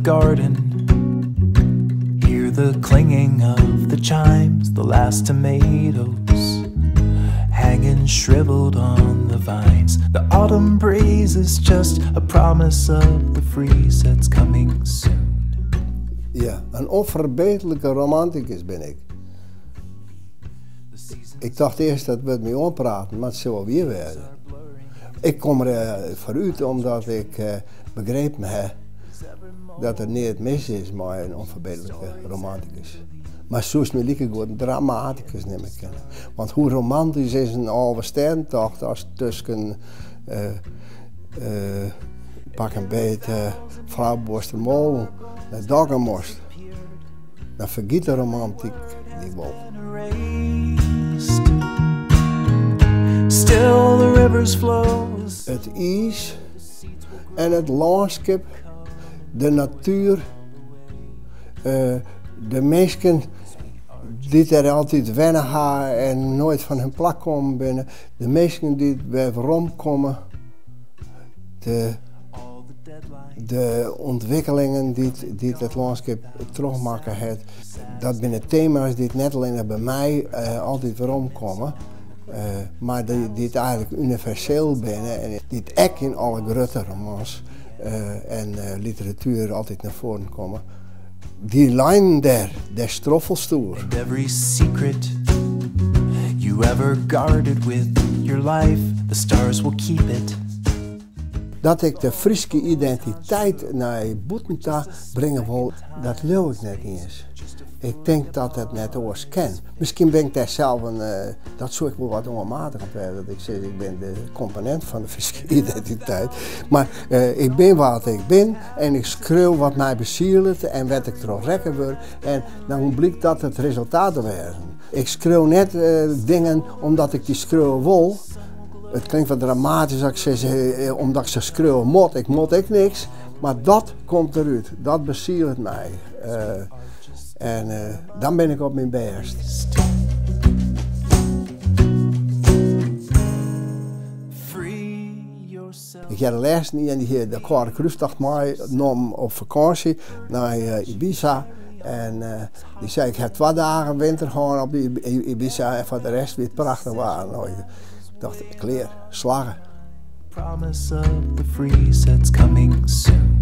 garden. Hear the clinging of the chimes, the last tomatoes hanging shriveled on the vines. The autumn breeze is just a promise of the freeze that's coming soon. Ja, in ûnferbeterlike romantikus bin ik. Ik tocht earst dat wurdt my oanpraten, mar it sil wol wier wêze. Ik kom der foarút omdat ik begrepen ha dat der neat mis is mei in ûnferbeterlike romantikus. Mar soest my likegoed in dramatikus nimme kinne. Want hoe romantysk is in Alvestêdentocht as tusken pak 'm beet Froubuorstermolen nei Dokkum moast? Dan fergiet de romantyk dy wol. It iis en it lânskip, de natuer, de minsken dy't dêr altyd wenne ha en noait fan hun plak kommen binne, de minsken dy't wer weromkomme, de De ûntwikkelingen dy't it lânskip trochmakke hat, dat binne tema's dy't net allinnich by my altyd weromkomme, mar dy't eigentlik universeel binne en dy't ek yn alle grutte romans en literatuer altyd nei foaren komme. Dy linen dêr, dêr stroffelst oer. And every secret you ever guarded with your life, the stars will keep it. Dat ik de Fryske identiteit nei bûten ta bringe wol, dat leau ik net iens. Ik tink dat it net oars kin. Miskien bin ik dêr sels in, dat soe ek wol wat oanmatigend wêze, dat ik sis ik bin de komponint fan de Fryske identiteit. Mar ik bin wa't ik bin en ik skriuw wat my besielet en wêr't ik troch rekke wurd en dan blykt dat it resultaat te wêzen. Ik skriuw net dingen omdat ik dy skriuwe wol. It klinkt wat dramatysk as ik sis omdat ik se skriuwe moat. Ik moat ek niks, mar dat komt derút. Dat besielet my. En dan bin ik op myn bêst. Ik hearde lêsten ien dy hie de Kâlde Krústocht meinommen op fakânsje nei Ibiza. En dy sei, ik ha twa dagen winter hân op Ibiza en foar de rest wie it prachtich waar. No, ik tocht, klear, slagge. Promise of the freeze that's coming soon.